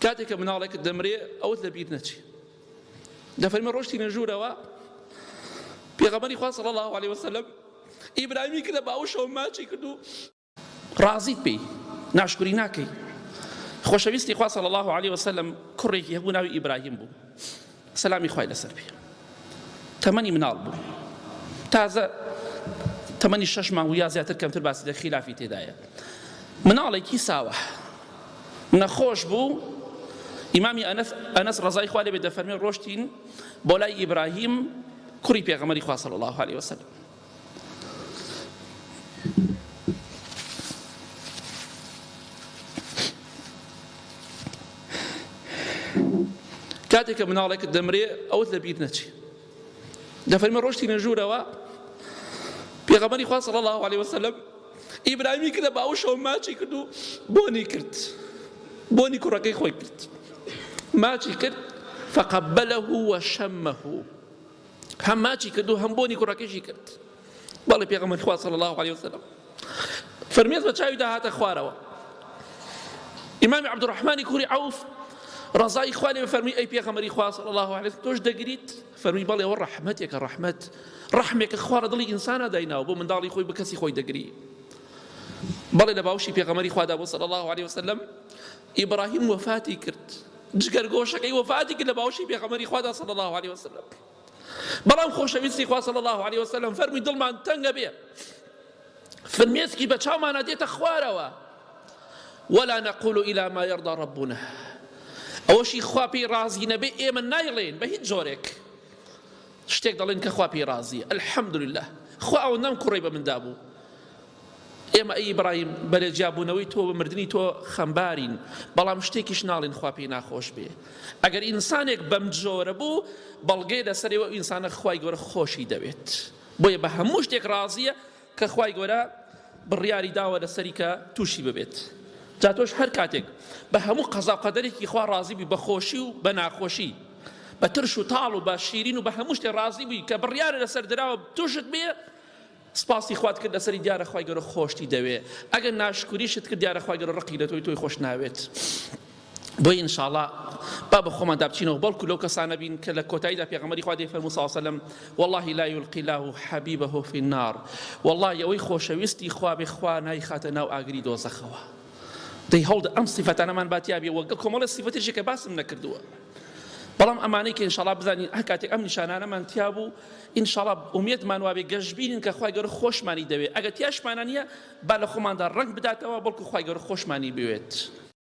کاتێک کە مناڵێکت دەمرێ ئەوت لە بیر نەچێ دەفەرمێ ڕۆشتینە ژوورەوە پێغەمبەری خوا صلی الله علیه وسلم ئیبراهیمی کردە باوەشەوە ماچی کرد و ڕازیت پێی ناشکری ناکەی خۆشەویستی خوا صلی الله علیه وسلم کوڕێکی هەبوو ناوی ئیبراهیم بوو سەلامی خوای لەسەر بێ تەمەنی مناڵ بوو تازە تەمەنی شەش مانگ و یا زیاتر کەمتر باسی لە خیلافی تێدایە مناڵێکی ساوە نەخۆش بوو ئیمامی ئەنەس ئەنەس ڕەزای خوا لێ بێت دەفەرمێ ڕۆشتین بۆ لای ئیبراهیم کوڕی پێغەمبەری خوا صلی الله علیه وسلم کاتێک کە مناڵێکت دەمرێ ئەوت لە بیر نەچێ دەفەرمێ ڕۆشتینە ژوورەوە پێغەمبەری خوا صلی الله علیه وسلم ئیبراهیمی کردە باوەشەوە ماچی کرد و بۆنی کرد بۆنی کوڕەکەی خۆی کرد ماچی کرد فقبله وشمه هەم ماچی کرد و هەم بۆنی کوڕەکەشی کرد بەڵێ پێغەمبەری خوا صلی الله علیه وسلم فرمێز بە چاویدا هاتە خوارەوە ئیمامی عەبدوڕەحمانی کوڕی عەوف ڕەزای خوا لێ فەرمی ئەی پێغەمبەری خوا صلی الله علیه وسلم تۆش دەگریت فەرمی بەڵێ ئەوە ڕەحمەتێکە ڕەحمەت ڕەحمێکە خوا لە دڵی ئینسانا دایناوە بۆ منداڵی خۆی بە کەسی خۆی دەگری بەڵێ لە باوشی پێغەمبەری خوادا بۆ صلی الله علیه وسلم ئیبراهیم وەفاتی کرد جگەرگۆشەکەی وەفاتی کرد لە باوشی پێغەمبەری خوادا صلی الله علیه وسلم بەڵام خۆشەویستی خوا صلی الله علیه وسلم فەرمی دڵمان تەنگە بێ فرمێسکی بە چاومانە دێتە خوارەوە ولا نقول إلى ما يرضى ربنا ئەوەشی خوا پێی ڕازی نەبێ ئێمە نایڵێن بە هیچ جۆرێک شتێک دەڵێن کە خوا پێی ڕازیە الحمدلله خوا ئەوەندەم کوڕی بە من دابوو ئێمە ئەی ئیبراهیم بە لێجیابوونەوەی تۆ بە مردنی تۆ خەمبارین، بەڵام شتێکیش ناڵێین خوا پێی ناخۆش بێ. ئەگەر ئینسانێک بەم جۆرە بوو، بەڵگەیە لەسەر ئەوەی ئەو ئینسانە خوای گەورە خۆشی دەوێت. بۆیە بە هەموو شتێک ڕازییە کە خوای گەورە بڕیاری داوە لەسەری کە تووشی ببێت. جا تۆش هەر کاتێک بە هەموو قەزا و قەدەرێکی خوا ڕازی بووی بە خۆشی و بە ناخۆشی، بە ترش و تاڵ و بە شیرین و بە هەموو شتێک ڕازی بووی کە بڕیارە لەسەر دراوە تووشت بێ، سپاسی خوات کرد لەسەری دیارە خوای گەورە خۆشتی دەوێ ئەگەر ناشکوریشت کرد دیارە خوای گەورە ڕقی لە تۆی تۆی خۆش ناوێت بۆیە انشاءاللە با بە خۆماندا بچینەوە بەڵکو لەو کەسانە بین کە لە کۆتاییدا پێغەمبەری خوا دەیفەرموو صلی الله علیه وسلم والله لا یلقی الله حبیبه فی النار والله ئەوەی خۆشەویستی خوا بێ خوا نایخاتە ناو ئاگری دۆزەخەوە دەی هەوڵدە ئەم سیفەتانەمان با تیا بێ وەگەڵ کۆمەڵێ سیفەتێکی کە باسم نەکردووە بەڵام ئەمانەی کە ئینشاڵا بزانین هەر کاتێک ئەم نیشانانەمان تیا بوو ئینشاڵا ئومێدمان وابێ گەشبینین کە خوای گەورە خۆشمانی دەوێ ئەگەر تیاشمانە نییە با لە خۆماندا ڕەنگ بداتەوە بەڵکو خوای گەورە خۆشمانی بوێت.